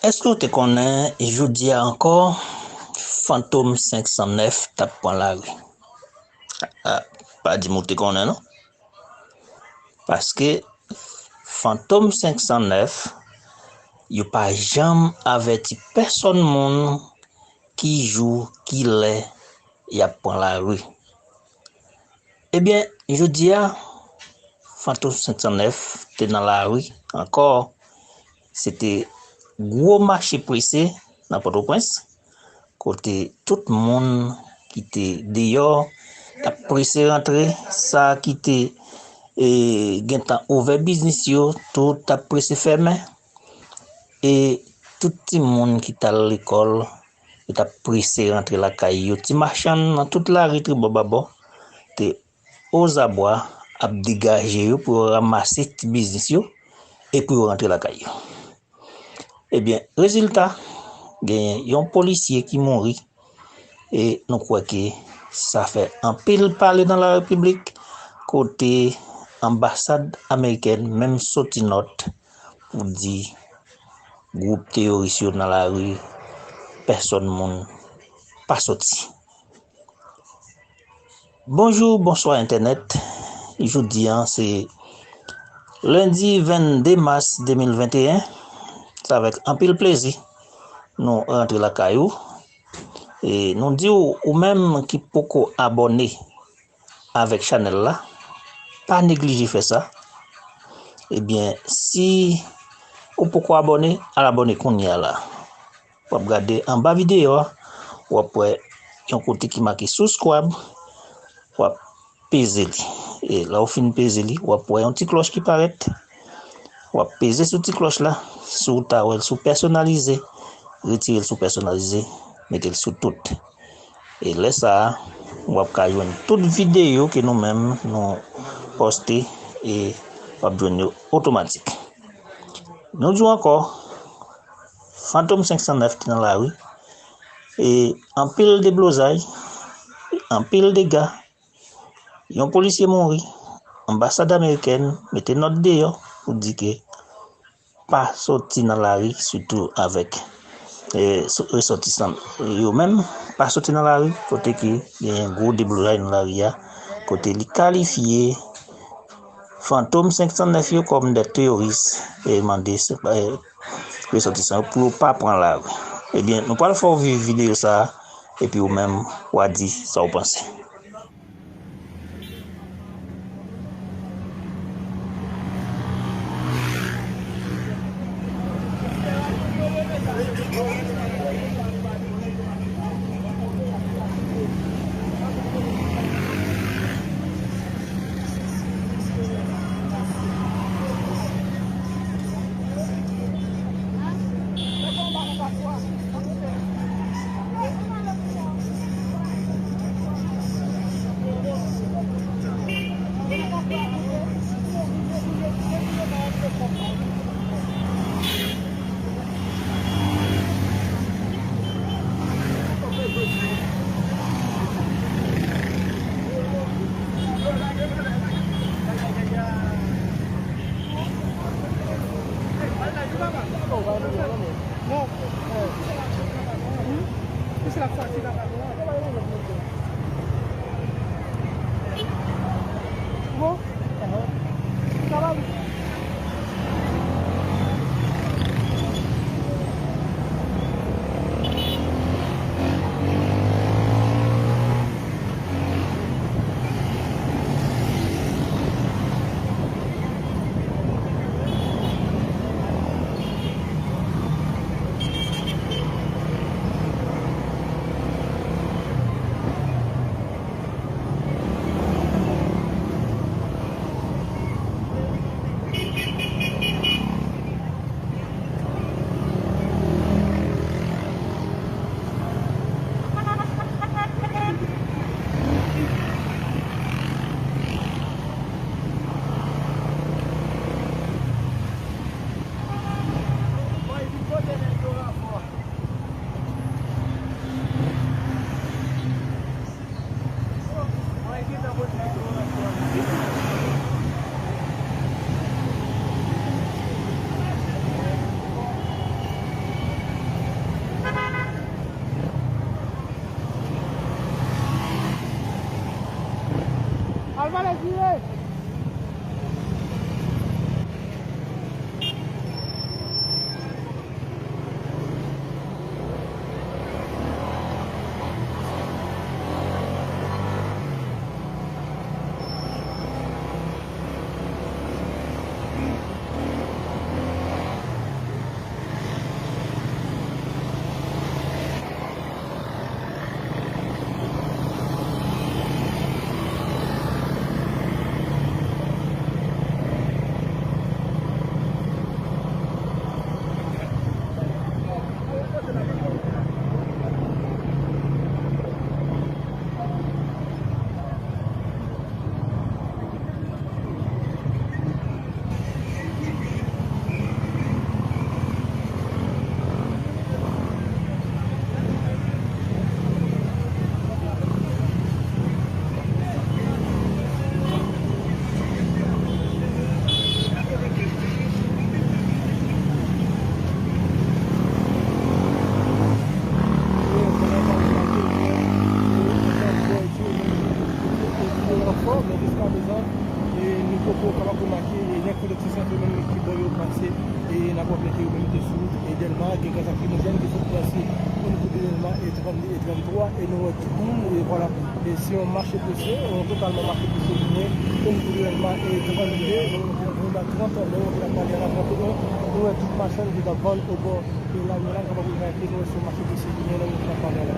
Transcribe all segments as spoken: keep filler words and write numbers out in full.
Èske w te konnen jodi a ankò, Fantom senk san nèf t ap pran lari? A, pa di m ou te konnen, non. Paske Fantom senk san nèf, yo pa janm avèti pèsonn moun ki jou, ki lè y ap pran lari. Ebyen, jodi a, Fantom senk san nèf te nan lari ankò. Se te gwo mache prese nan Pòtoprens, kote tout moun ki te deyò t ap prese rantre, sa ki te, e, gentan ouvè biznis yo, tout t ap prese fèmen. E tout timoun ki t al lekòl, yo t ap prese rantre lakay yo. Ti machann nan tout lari tribò babò te ozabwa ap degaje yo pou yo ranmase ti biznis yo e pou yo rantre lakay yo. Ebyen, rezilta, genyen yon polisye ki mouri e nou kwè ke sa fè anpil pale nan larepiblik, kote anbasad amerikèn menm soti nòt pou di gwoup teyoris yo nan lari, pèsonn moun pa soti. Bonjou, bonswa entènèt. Jodi a, se lendi vennde mas de mil venteyen. Se avèk anpil plezi nou rantre lakay ou. E nou di w, ou menm ki poko abòne avèk chanèl la, pa neglije fè sa. Ebyen, si ou poko abòne, al abòne kounye a la. W ap gade anba videyo a, w ap wè yon kote ki make subscribe, w ap peze li. E lè w fin peze li, w ap wè yon ti klòch ki parèt. W ap peze sou ti klòch la. Si w ta wè l sou pèsonalize, retire l sou pèsonalize, mete l sou tout. E lè sa a, w ap ka jwenn tout videyo ke nou menm nou poste e w ap jwenn yo otomatik. Nou di w ankò, Fantom senk san nèf te nan lari. E anpil deblozay, anpil dega. Yon polisye mouri. Anbasad amerikèn mete nòt deyò pou di ke pa soti nan lari, sitou avèk, e, so-, resòtisan yo menm, pa soti nan lari, kote ke genyen gwo deblozay nan lari a, kote li kalifye Fantom senk san nèf yo kòm de teyoris e mande se, e, resòtisan yo pou yo pa pran lari. Ebyen, nou pral fè w viv videyo sa a, epi ou menm, w a di sa w panse. Alèz vire! Anfò, men jiskaprezan, e, nou poko kapab remake, e, nèg Kolektif Sent Flo menm ki bò yo pase, e, n ap wè ke yo menm te sou wout, e, Dèlma, gen gaz lakrimojèn ki sot pase o nivo de Dèlma, e, trannde, e, tranntwa, e, nou wè tou, e, vwala, e, se yon mache prese, yon totalman mache prese ki gen o nivo de Dèlma, e, trannde, nou wè trant, lè nou ap pale a la, trant e en, nou wè tout machann ki t ap vann obò, e, lalwa la, nou kapab remake, nou wè se yon mache prese ki gen nan wout la pale a la.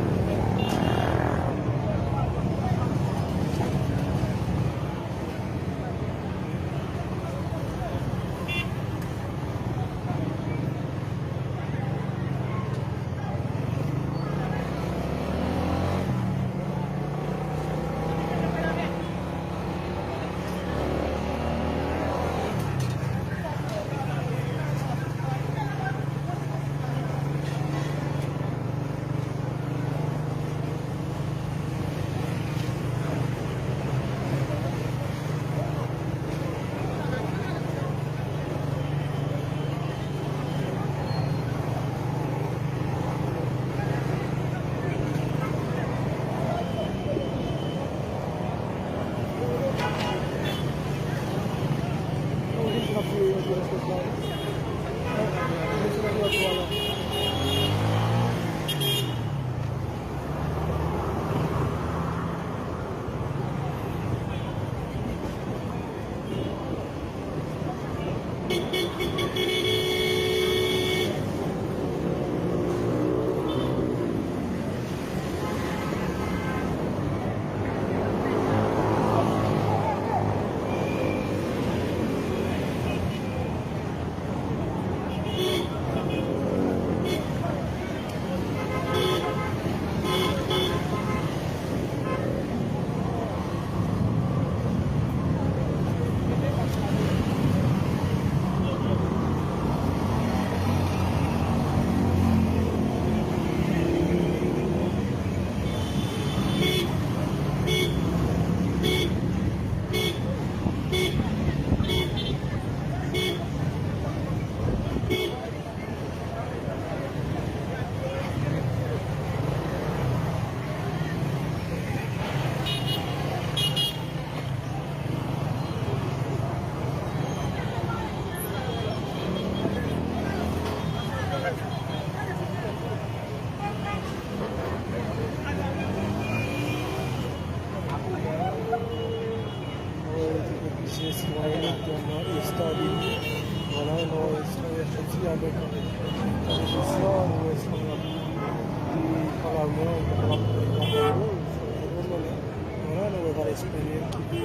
Nou wè yo te gen plizyè sitwayen ki te nan Estadini. Vwala, nou wè sitwayen soti avèk, avèk jesyon, nou wè sitwayen ap, e, pale avyon, yo kapab ap, ap, ap, vwala, nou wè Valè Espanyòl ki te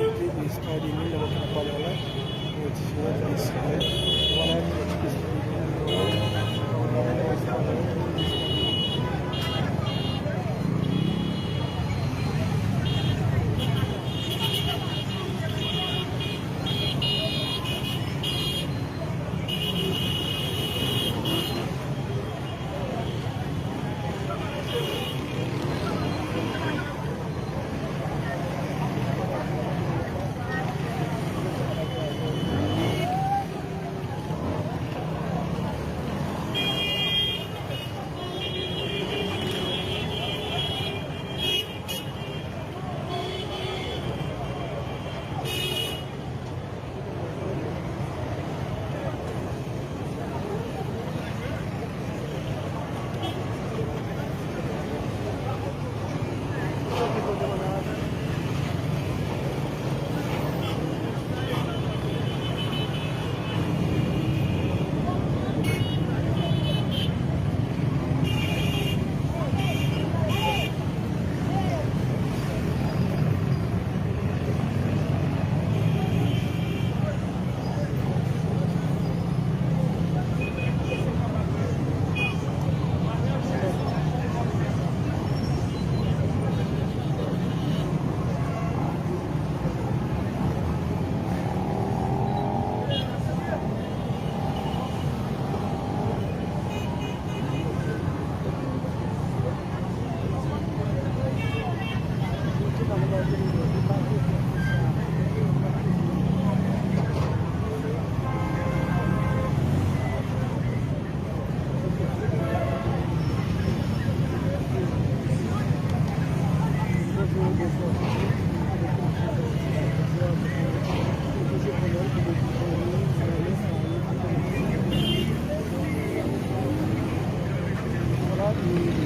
Estadini, nan moman ki n ap pale a la, nou wè diferan Valè Espanyòl. Vwala, nou wè ti plis.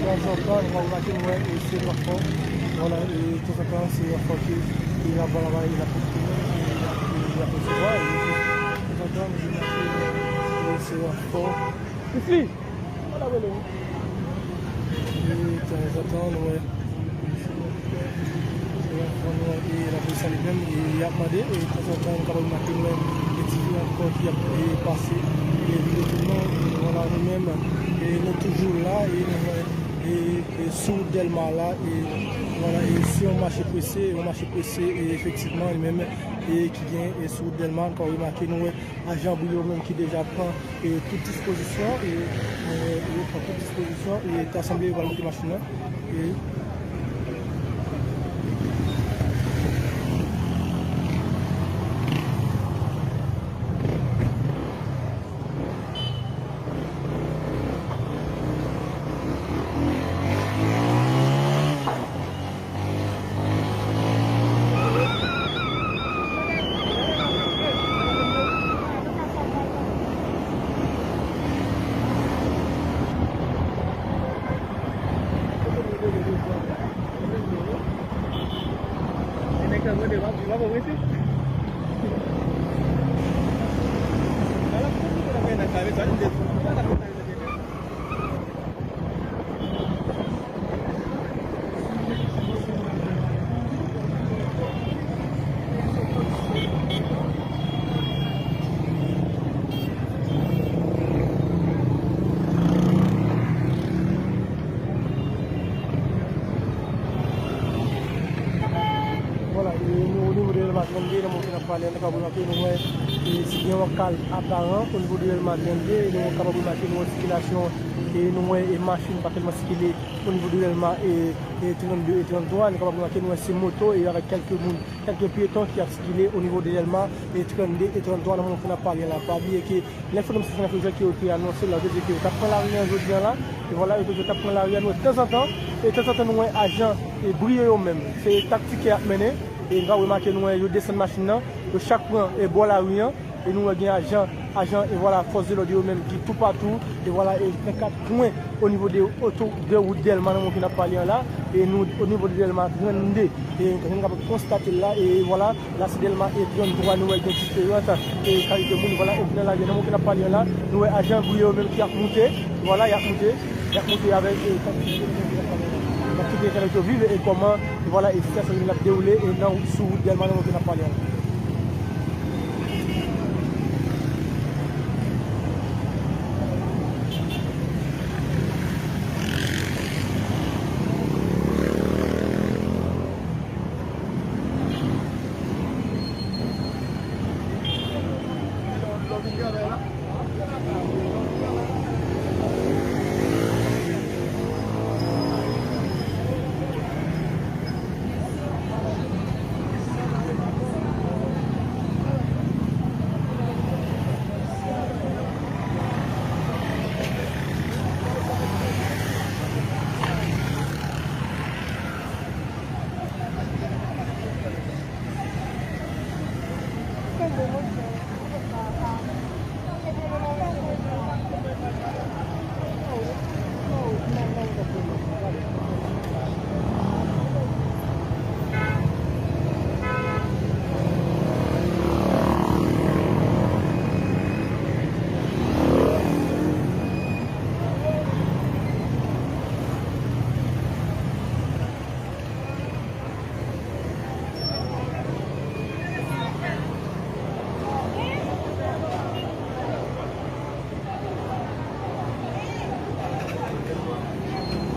Tanzantan, nou ka remake, nou wè, e se lòt fò. Vwala, e tanzantan, se yon fò ke, e l ap vwala, e l ap tounen, e l ap, e l ap resevwa, e tanzantan, nou remake, e se yon fò. Ici. E tanzantan, nou wè, se yon fò, nou wè, e lapolis la li menm, e y ap mande, e tanzantan, nou kapab remake, nou wè, e diferan kò ki ap, e pase, e vin tounen, e vwala, nou menm, e nou toujou la, e nou wè, e, e sou wout Dèlma la, e vwala, e se yon mache prese, yon mache prese, e efektivman, li menm, e ki gen, e sou wout Dèlma, nou ka remake, nou wè, ajan Brio menm ki deja pran, e tout dispozisyon, e, e, e pran tout dispozisyon, e ta sanble yo pral monte machin nan, e Vwala, e nou o nivo de Dèlma trannde, nan moman ke n ap pale a, nou kapab remake, nou wè, e si gen yon kalm aparan o nivo de Dèlma trannde, e nou kapab remake, nou wè sikilasyon, e nou wè, e machin pa tèlman sikile o nivo de Dèlma, e, e trannde e tranntwa, nou kapab remake, nou wè se moto, e avèk kèlke moun, kèlke pyeton ki ap sikile o nivo de Dèlma, e trannde e tranntwa, nan moman ke n ap pale a la. Pa bliye ke Lè fò de Sesyon Fedral ke yo te anonse la, yo te di ke yo t ap pran lari a jodi a la. E vwala, yo te di yo t ap pran lari a, nou wè tanzantan, e tanzantan nou wè ajan, e Brio yo menm. Se taktik y ap mennen, e nou ka remake, nou wè yo desann machin nan, yo chak pran, e bò lari an, e nou wè gen ajan, ajan, e vwala, fòs de lòd yo menm ki toupatou, e vwala, e nan kat kwen o nivo de oto, de wout Dèlma nan moman ke n ap pale a la, e nou, o nivo de Dèlma trannde, e nou kapab konstate l la, e vwala, la se Dèlma e tranntwa, nou wè gen diferan, e kalite moun, vwala, e ki nan lari a, nan moman ke n ap pale a la, nou wè ajan Brio yo menm ki ap moute, vwala, y ap moute, y ap moute avèk, e, y ap kite entènèt yo viv, e kòman, e vwala, e sitiyasyon yo ap dewoule, e nan wout, sou wout Dèlma, nan moman ke n ap pale a la.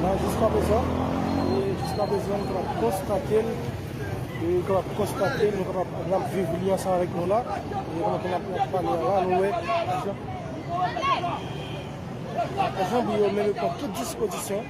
La, jiskaprezan, e jiskaprezan, nou kapab konstate l, e nou kapab konstate l, nou kapab, n ap viv li ansanm avèk nou la, e pandan ke n ap, n ap pale a la, nou wè, ajan, ajan Brio yo menm yo pran tout dispozisyon.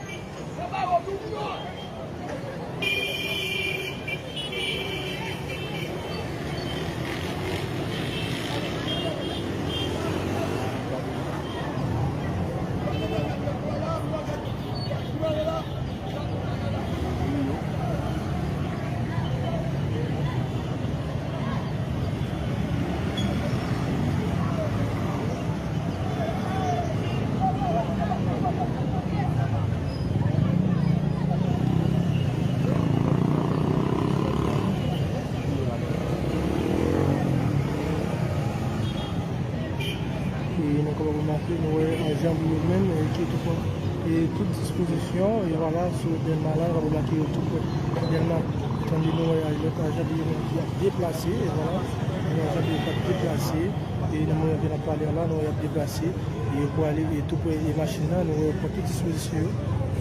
Nou wè ajan yo menm, e, ki tou pran, e, tout dispozisyon, e, vwala, sou Dèlma la, nou remake yo tou pran Dèlma. Tande nou wè lòt ajan yo menm ki ap deplase, e, vwala, nou wè ajan yo k ap deplase, e, nan moman ke n ap pale a la, nou wè y ap deplase, e, pou ale, e, tou pre, e, machin nan, nou wè yo pran tout dispozisyon yo.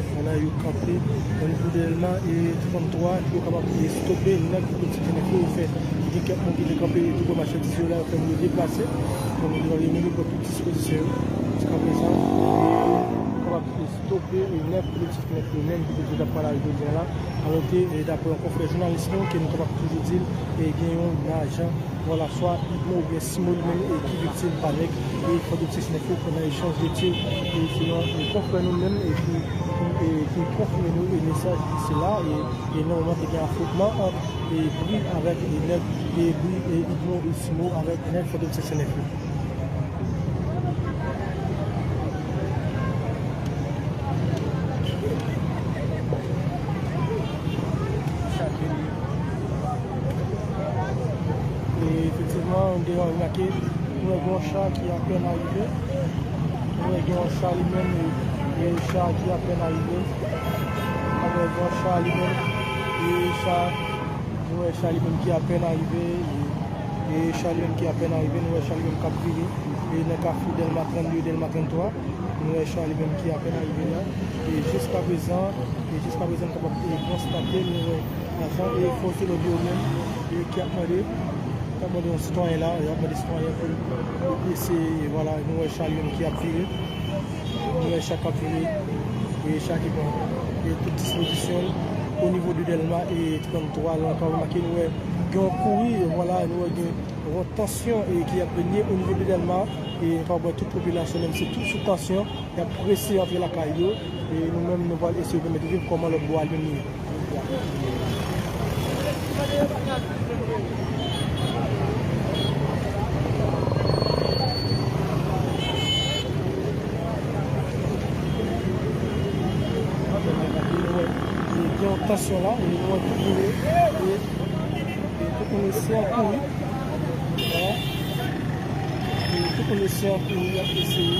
Vwala, yo kanpe nan nivo Dèlma e trannntwa, pou yo kapab, e, stope nèg politik N F yo, yo fè, gen kèk moun ki te kanpe tou pre machandiz yo la, yo fè moun yo deplase, pou moun yo rive pran tout dispozisyon yo. Jiskaprezan, yo kapab stope, e, nèg politik N F yo menm ki te di yo t ap pale avèk jodi a la. Alòske, e, daprè yon konfrè jounalis nou, ke nou kapab toujou di l, e, gen yon ajan, vwala, swa Idmo oubyen Simo li menm, e, ki viktim pa nèg, e, Fòdopsis N F yo pandan echanj de tir, e, selon, e, konfrè nou menm, e, ki, ki, e, ki konfime nou, e, mesaj ki se la, e, e, nan moman te gen afwontman ant, e, Bri avèk, e, nèg, e, Bri, e, Idmo, e, Simo avèk nèg Fòdopsis N F yo. E efektivman, nou deja remake, nou wè gen yon cha ki apèn arive. Nou wè gen yon cha li menm, e, e cha ki apèn arive. Nou wè gen yon cha li menm, e cha, nou wè cha li menm ki apèn arive, e, e cha li menm ki apèn arive, nou wè cha li menm k ap vire, e nan kafou Dèlma trannde, Dèlma tranntwa. Nou wè cha li menm ki apèn arive la. E jiskaprezan, e jiskaprezan, n kapab, e, konstate, nou wè ajan e fòs de lòd yo menm, e, ki ap mande, ki ap mande yon sitwayen la, y ap mande sitwayen pou l eseye, vwala, nou wè cha li menm ki ap vire. Nou wè cha k ap vire, e cha ki pran, e, tout dispozisyon l o nivo de Dèlma e trannntwa la. Ankò remake, nou wè gen yon kouri, vwala, nou wè gen yon tansyon, e, ki ap renye o nivo de Dèlma, e, nou ka wè tout popilasyon menm se tou sou tansyon, y ap prese antre lakay yo, e nou menm nou pral eseye pèmèt viv kòman lòt bò a li menm li ye. Gen yon tansyon la, e nou wè tout moun, e, e tout moun eseye kouri. Vwala. E tout moun eseye kouri, y ap eseye.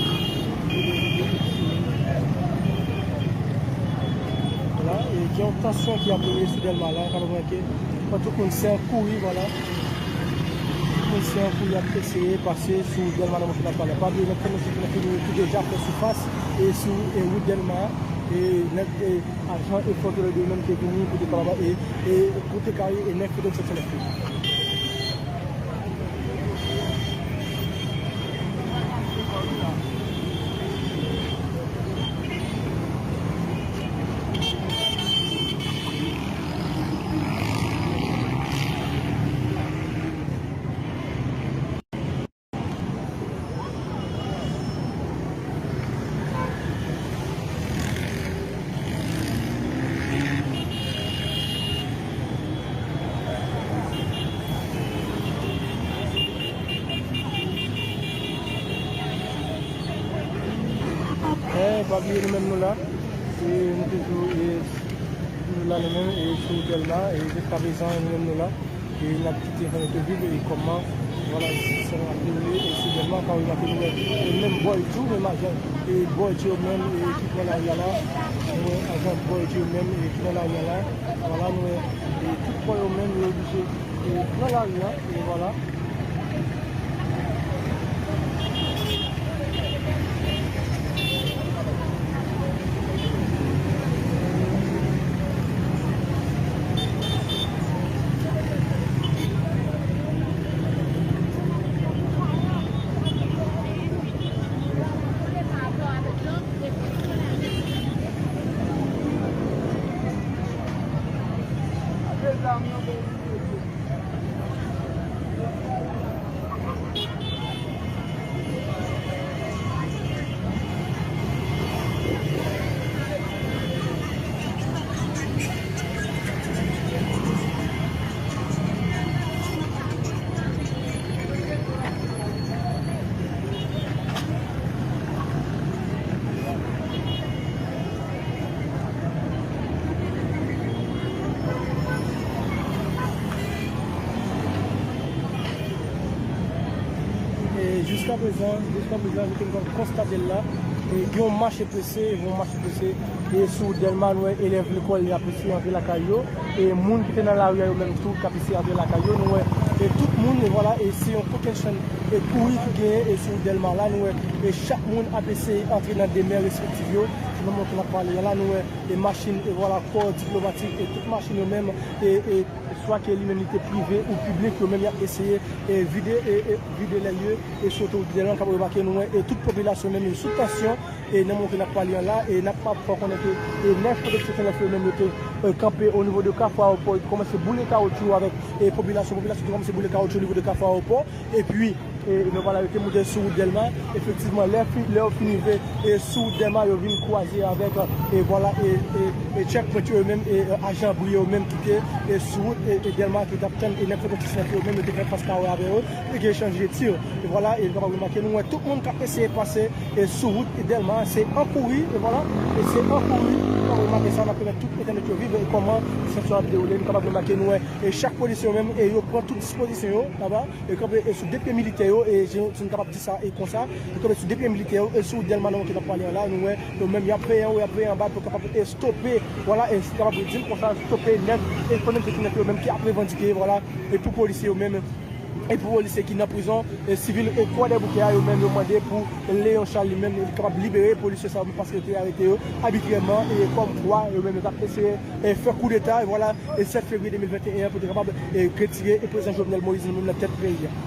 Vwala, e gen yon tansyon ki ap rele sou Dèlma la, kapab wè ke tout moun se an kouri, vwala. Tout moun se an kouri, y ap eseye pase sou Dèlma nan moman n ap pale. Pa bliye, nèg Fòdopsis N F yo ki deja fè sifas, e sou, e wout Dèlma, e nèg, e ajan e fòs de lòd yo menm te vini pou te kapab, e, e pou te kare, e nèg Fòdopsis N F yo. Eh, pa bliye nou menm nou la. E nou toujou, e, nou la nou menm, e sou Dèlma, e jiskaprezan nou menm nou la. E n ap kite fè nou tou viv, e kòman, vwala, sitiyasyon an ap dewoule, e sou Dèlma, ka remake nou wè, e menm bòy tou, menm ajan, e bòy yo menm, e ki pran lari a la, nou wè ajan bòy yo menm, e ki pran lari a la, vwala, nou wè, e tout bòy yo menm, yo oblije, e pran lari a, e vwala. Jiskaprezan, jiskaprezan, jan ke nou konstate l la, e gen yon mache prese, gen yon mache prese, e sou wout Dèlma, nou wè elèv lekòl yo ap eseye antre lakay yo, e moun ki te nan lari a yo menm tou k ap eseye antre lakay yo, nou wè, e tout moun, e vwala, e se yon kokennchann, e kouri ki genyen, e sou wout Dèlma la, nou wè, e chak moun ap eseye antre nan demè respektif yo, se nan moman ke n ap pale a la, nou wè, e machin, e vwala, kò diplomatik, e tout machin yo menm, e, e swa ke li menm li te prive ou piblik, yo menm y ap eseye, e vide, e, e vide lè lye, e sou otowout Dèlma, k ap remake nou wè, e tout popilasyon menm yo sou tansyon, e nan moman ke n ap pale an la, e n ap fè w konnen ke, e nèf pwoteksyon nèf yo menm yo te, e kanpe o nivo de Kafou Ayewopò, yo te kòmanse boule kawotchou avèk, e popilasyon, popilasyon te kòmanse boule kawotchou o nivo de Kafou Ayewopò, epi, e, e vwala, yo te monte sou wout Dèlma, efektivman, lè fi-, lè yo fin rive, e sou wout Dèlma, yo vin kwaze avèk, e vwala, e, e, e checkpoint yo menm, e, e ajan bri yo menm ki te, e sou wout, e, e Dèlma, ki t ap tann, e nèf sèt sèt yo menm, yo te fè fas kare avè yo, e gen echanj de tir. E vwala, e nou kapab remake, nou wè tout moun k ap eseye pase, e sou wout, e Dèlma, se an kouri, e vwala, e se an kouri, nou kapab remake sa, n ap pèmèt tout entènot yo viv, e kòman sitiyasyon ap dewoule, nou kapab remake, nou wè, e chak polisye yo menm, e yo pran tout dispozisyon yo, laba, e kanpe, e sou de pye militè yo, e je, si nou kapab di sa, e konsa, yo kanpe sou de pye militè yo, e sou Dèlma nan moman ke n ap pale an la, nou wè, yo menm, y ap veye anwo, y ap veye anba, pou kapab, e stope, vwala, e si kapab di l konsa, stope nèf, e fò nèf yo menm ki ap revandike, vwala, e pou polisye yo menm, e pou polisye ki nan prizon, e sivil, e Kwadèboukè a, yo menm, yo mande pou Léon Charles li menm, li kapab libere polisye sa yo, paske yo te arete yo abitrèman, e kòmkwa, yo menm, yo t ap eseye, e fè koudeta, e vwala, e sèt fevriye de mil venteyen an pou te kapab, e, retire, e, prezidan Jovenel Moïse li menm nan tèt peyi a.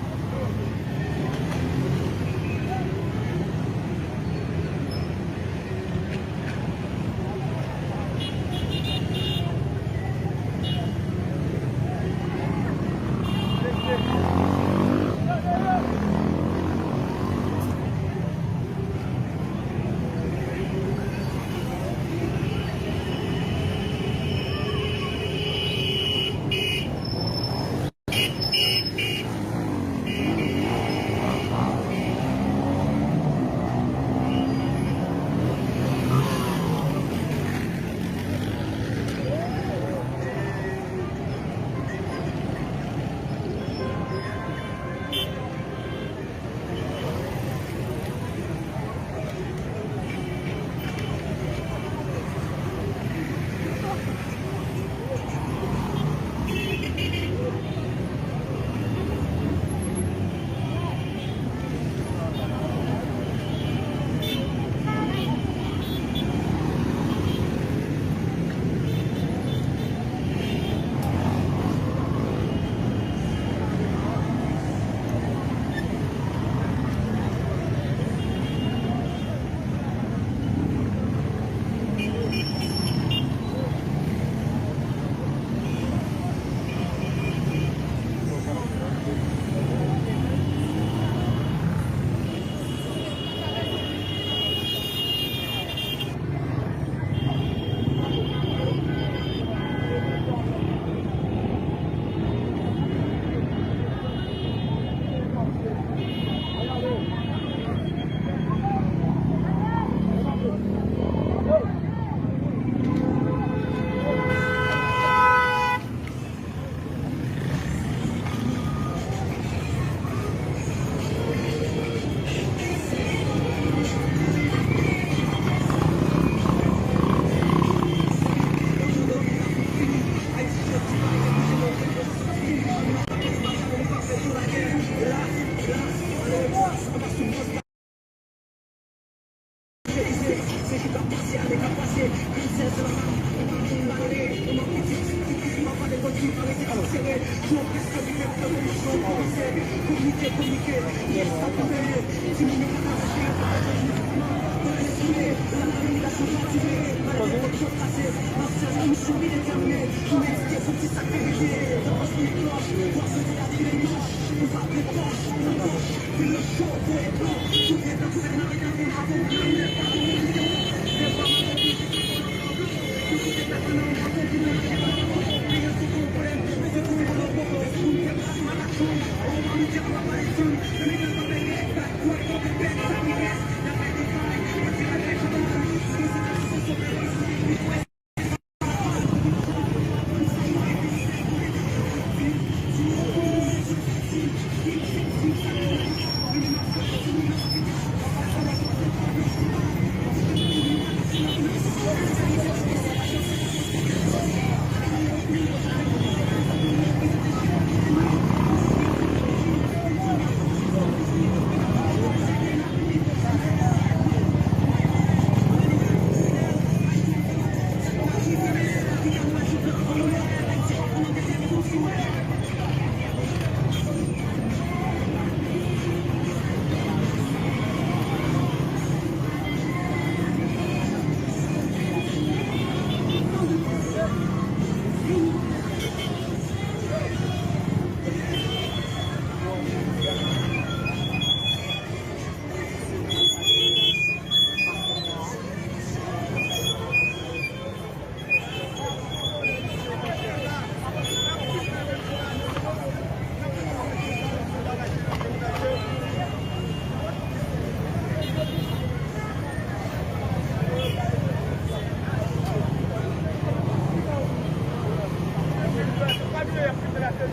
E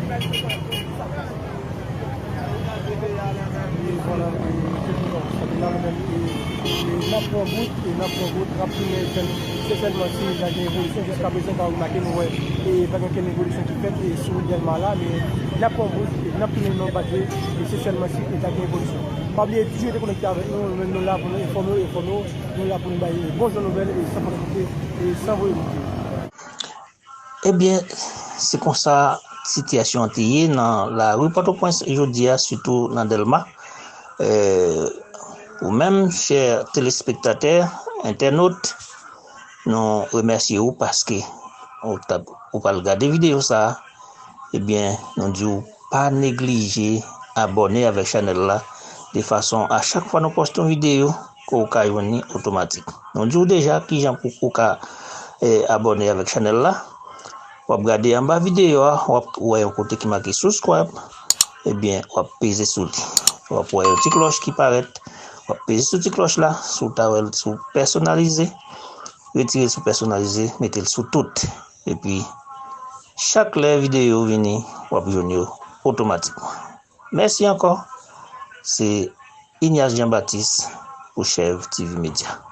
vwala, e, e, e, n ap pran bout, e n ap pran bout, n ap tounen, se sèlman si ta gen evolisyon. Jiska prezan, ka remake, nou wè, e pa gen okenn evolisyon ki fèt, e sou Dèlma la, men n ap pran bout, e n ap tounen nan Badje, e se sèlman si e ta gen evolisyon. Pa bliye toujou rete konekte avèk nou, nou, nou la pou nou enfòme w, enfòme w, nou la pou nou bay bon jan nouvèl, e san fòs koute, e san voye koute. Ebyen, se konsa sitiyasyon an te ye nan lari Pòtoprens jodi a, sitou nan Dèlma. Eh, ou menm, chè telespektatè, entènot, nou remèsye ou paske ou t ap, ou pral gade videyo sa a. Ebyen, nou di w pa neglije abòne avèk chanèl la, de fason a chak fwa nou poste yon videyo, ke w ka jwenn li otomatik. Nou di w deja kijan pou ou ka, eh, abòne avèk chanèl la. W ap gade anba videyo a, w ap wè yon kote ki make subscribe. Ebyen, w ap peze sou li. W ap wè yon ti klòch ki parèt. W ap peze sou ti klòch la, si w ta wè l sou pèsonalize, retire l sou pèsonalize, mete l sou tout. Epi, chak lè videyo vini, w ap jwenn yo otomatikman. Mèsi ankò. Se Ignace Jean Baptiste pou Chèv T V Media.